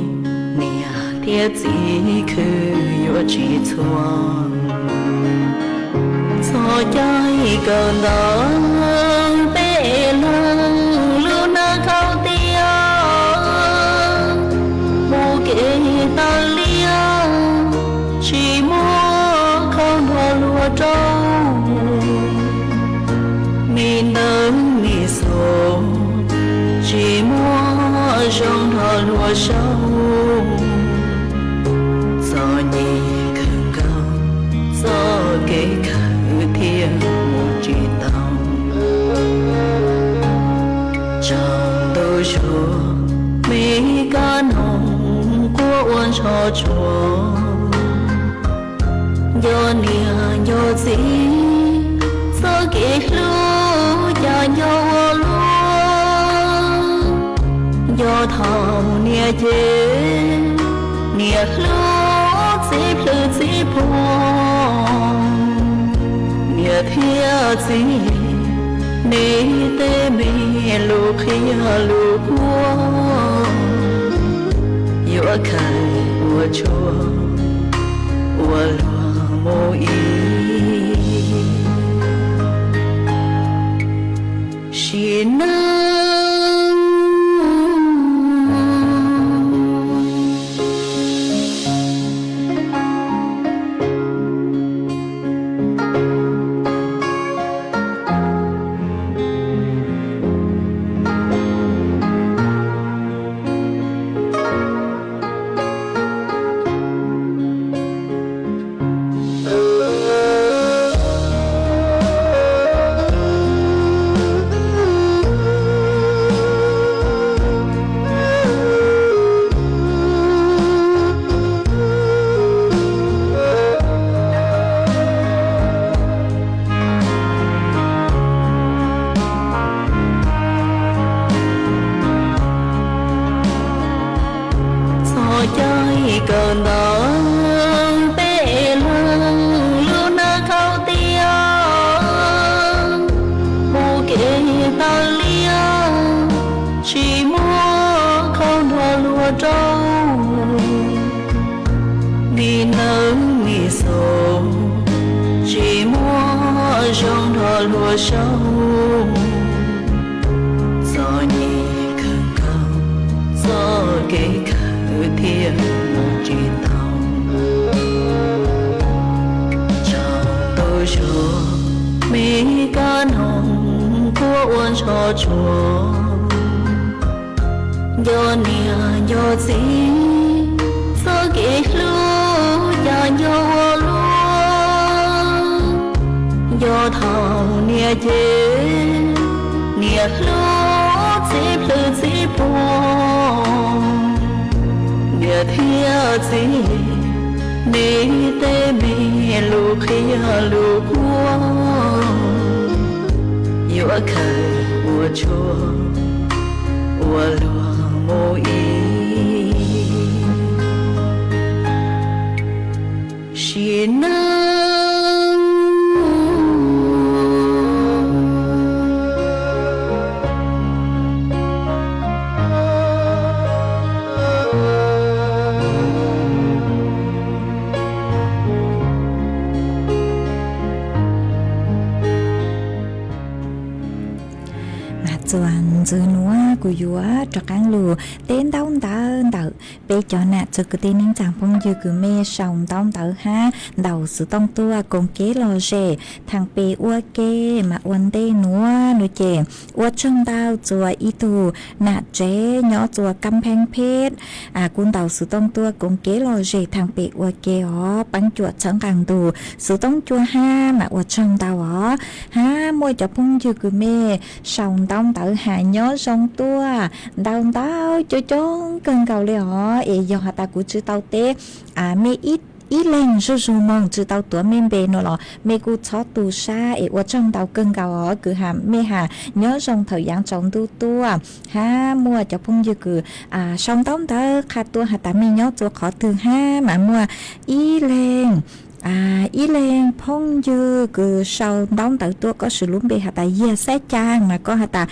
niam thiab txiv khwv yuav tsis txhua. Txog caij kawm ntawv peb leeg lub neej khaub tiaj, mus kev taw liaj tsis muaj khau nrog luag rau. Me ntawv me xov tsis muaj zoo nrog luag sau. Txom nyem kawg nkaus txoj kev khwv thiaj mus tsis tau. Tsaus ntuj zuag me kab noog quaj ua ntsho tsuag. Nco niam nco txiv txoj kev hlub cas nco ua luaj. Nco thaum niam cem niam hlub txiv plhws txiv phuam. Niam thiab txiv, nej tej me lus qhia lus kuab yuav khaws ua tshuaj ua luag mus ib sim neej. Ib hnub me xaus, tsis muaj zoo nrog luag sau. Txom nyem kawg nkaus, txoj kev khaws thiaj mus tsis tau. Tsaug tus zog, me kab noog kuab ua ntsho tsuag. Nco niam nco txiv, txoj kev hlub cas nco ua luaj. Nco thaum niam ces, niam hlub txhiv plhws txhiv puag. Niam thiab txiv, me tej me lus qhia lus kuab, yuav khaws ua tshuaj ua luag mus ib sim neej. Mas txuas ntxiv nuav kuv yuav rov qaab lug teb ntaub ntawv ntawm peb cov nam txiv kwv tij neej tsaa phooj ywg kws mej sau ntaub ntawv hab ntaus xov tooj tuaj koom kev lom zem thaam pem ua ke. Mas ua ntej nuav nuav ces ua tsaug ntau txuas ib tug nam tsev nyob txuas Kam Pheej Phet, kuj ntaus xov tooj tuaj koom kev lom zem thaam pem ua ke os. Paab cuam txhawb nqaa tug xov tooj cuaj hab mas ua tsaug ntau os. Hab muaj cov phooj ywg kws mej sau ntaub ntawv has nyob zoo tuaj ntau ntau coob coob kawg nkaus le os. Es yog has tas kuv tsi tau teb mej ib leeg zuj zug moog, tsi tau tuav mej npe nuav los mej kuj txhob tu sab es ua tsaug ntau kawg nkaus os. Kws has mej has nyob zoo thaum yaav tsaus ntuj tuaj. Hab muaj cov phooj ywg kws sau ntaub ntawv qha tuaj has tas mej nyob txuas qhov twg hab mas muaj ib leeg ib leeg phooj ywg kws sau ntaub ntawv tuaj, koj swv lub npe has tas Yiag Xab Caa mas koj has tas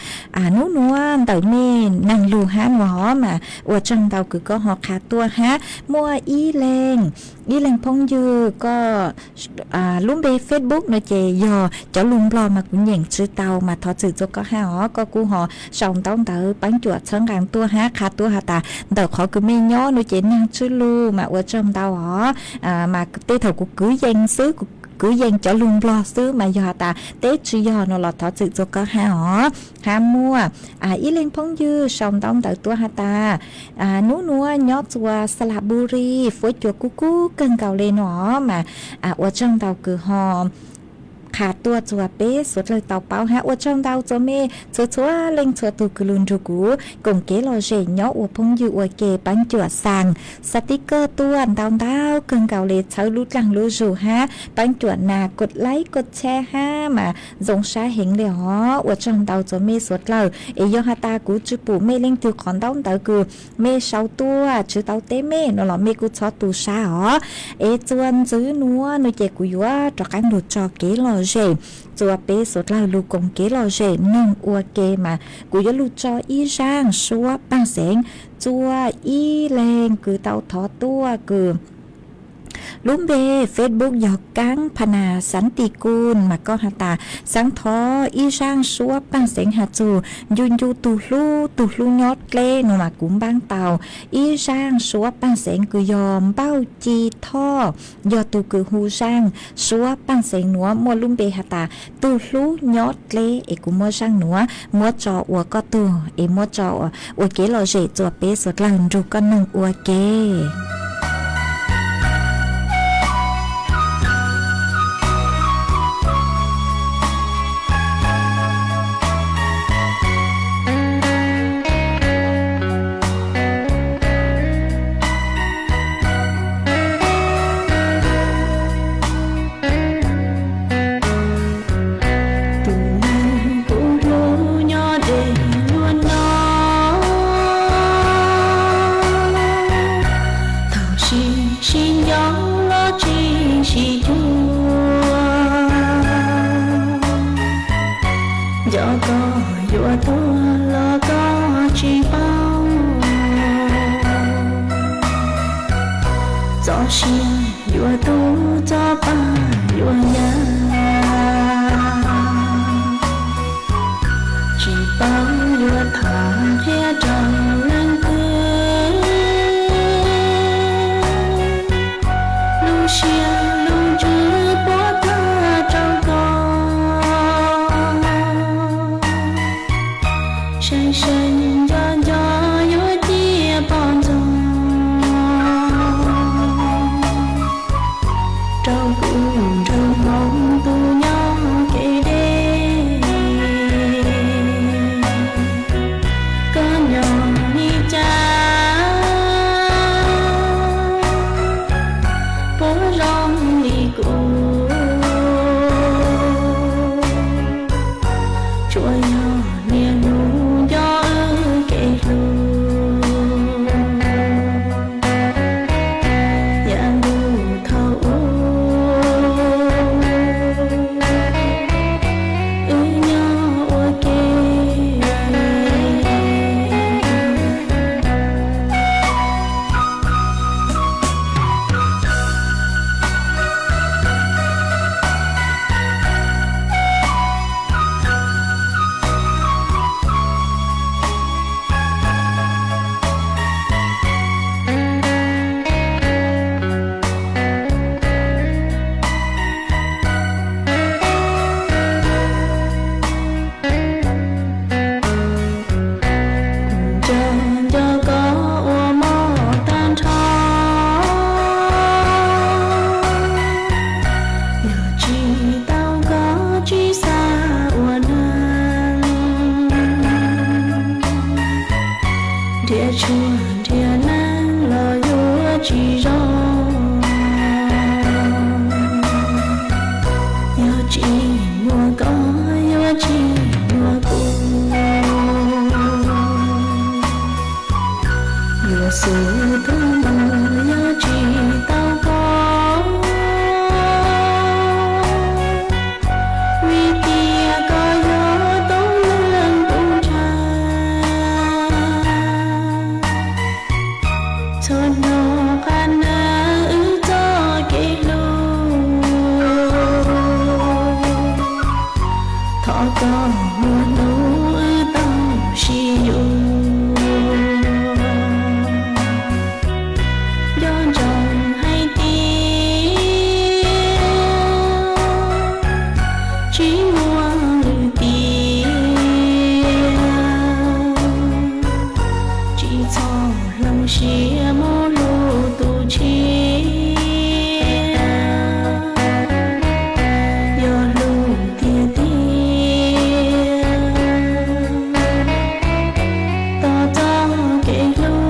nub nuav ntawm mej naag lug hab nuav hov mas ua tsaug ntau kws koj ho qha tuaj hab muaj ib leeg, ib leeg phooj ywg koj lub npe Facebook nuav ces yog cov lug Nplog mas kuv nyeem tsi tau mas thov txim txuas koj hab os. Koj kuj ho sau ntaub ntawv paab cuam txhawb nqaa tuaj hab qha tuaj has tas ntawm qhov kws mej nyob nuav ces naag tsw lug mas ua tsaug ntau os. Mas tej thaum kuv kwv yees xwb, kuv kwv yees cov lug Nplog xwb mas yog has tas teb tsi yog nuav los thov txim txuas koj hab os. Hab muaj ib leeg phooj ywg sau ntaub ntawv tuaj has tas nub nuav nyob txuas Xalaburi, fuab cua kub kub kawg nkaus le nuav mas ua tsaug ntau kws ho qha tuaj txuas peb suav dlawg tau paub hab ua tsaug ntau txuas mej txhua txhua leej txhua tug kws lug nrug kuv koom kev lom zem nyob ua phooj ywg ua ke. Paab cuam xaa xaa tiv kawg tuaj ntau ntau kawg nkaus le, txhawb lub dlaag lub zug hab paab cuam nas kod laib kod tshab hab mas zoo sab heev le os. Ua tsaug ntau txuas mej suav dlawg es yog has tas kuv tsi pum mej leej twg qhov ntaub ntawv kws mej sau tuaj tsi tau teb mej nuav los mej kuj txhob tu sab os. Es txuas ntxiv nuav nuav ces kuv yuav rov qaab lug tso kev lom zem txuas peb suav dlawg lug koom kev lom zem neeg ua ke mas kuv yuav lug tso ib zaaj suab paaj xeev txuas ib leeg kws tau thov tuaj kws lub npe Facebook yog Kaab Pha Nas Xav Tis Kus mas koj has tas xaav thov ib zaaj suab paaj xeev has txug ncu ncu tug hlub, tug hlub nyob dleb nuav mas kuv npaab tau ib zaaj suab paaj xeev kws yog Npauj Ci Thoj, yog tug kws hu zaaj suab paaj xeev nuav muaj lub npe has tas tug hlub nyob dleb es kuv muab zaaj nuav muab tso ua koj tug es muab tso ua kev lom zem txuas peb suav dlawg nrug koj neeg ua ke. Tus neeg kuv hlub nyob dleb luag no, thaum sib sib nco los tsis sib cuag. Nco koj yuav tuag los koj tsis paub, txoj sia Yuav tub txoj paj yuav yaj, tsis paub yuav tham qhia rau leej twg. Lub siab lub ntsws puab tag rau koj, seev seev nco nco yuav ciaj poj ntxoog. Rau kuv nrog hmoob tus nyob kev deb, koj nyob li cas puas zoo li kuv, tsuas yog niaj hnub nco wb kev hlub. Yav ntuj thaum ub wb nyob ua ke, nco nco koj ua mov tag nrho. Yog tsis tau koj tsis xav ua neeg, nrhiav tshuaj nrhiav neeg los yuav tsis zoo. Yog tsis muaj koj yuav tsis muaj kuv, yuav xub tuag los yog tsis tau koj, vim tias koj yog tub neeg kuv ntshaw. Txhua hnub qab nees wb txoj kev hlub, thov koj muaj hnub wb tau sib yuav. Nco ntsoov hais tias tsis muaj lwm tiam, tsis txhob hloov siab mus hlub tus tshiab. Yog hlub tiag tiag, tos txoj kev hlub.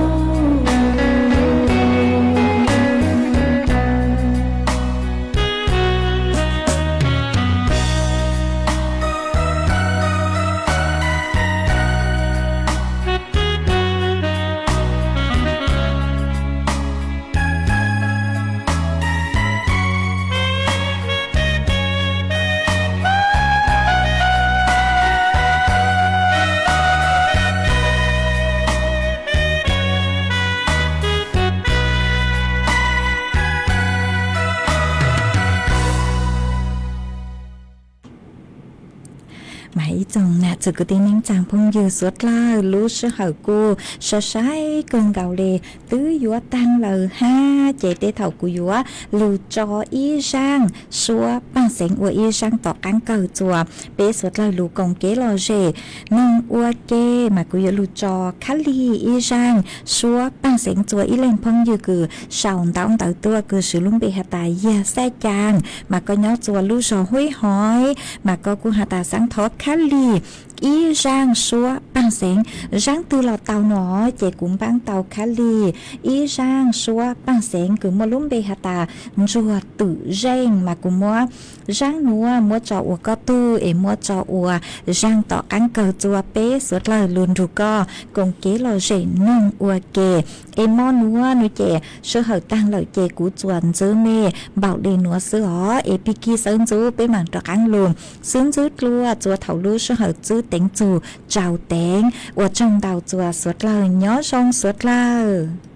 Mas ib tsoom nam txiv kwv tij neej tsaa phooj ywg suav dlawg, lub sij hawm kuj sai sai kawg nkaus li, twb yuav taag lawm hab, ces tej thaum kuv yuav lug tso ib zaaj suab paaj xeev ua ib zaaj tom qaab kawg txuas peb suav dlawg lug koom kev lom zem. Neeg ua ke mas kuv yuav lug tso khab lig ib zaaj suab paaj xeev txuas ib leeg phooj ywg kws sau ntawv ntawd tuaj kws swv lub npe has tas Yag Xaj Caa, mas koj nyob txuas lub zog Huib Hoiv, mas koj kuj has tas xaav thov khab lig ib zaaj suab paaj xeev. Zaaj twg los tau no, ces kuv npaab tau khab lig ib zaaj suab paaj xeev kws muaj lub npe has tas Ntsuag Twm Zeej, mas kuv muab zaaj nuav muab tso ua koj tug es muab tso ua zaaj tom qaab kawg txuas peb suav dlawg lug nrug koj koom kev lom zem neeg ua ke. Es mo nuav nuav ces sij hawm taag lawm ces kuv txuas ntxwv mej npaum le nuav xwb os, es pig kig sawv ntxuv peb maam rov qaab lug xwb ntxwv dlua txuas thaum lub sij hawm txwv teev txug tsau teev. Ua tsaug ntau txuas suav dlawg, nyob zoo suav dlawg.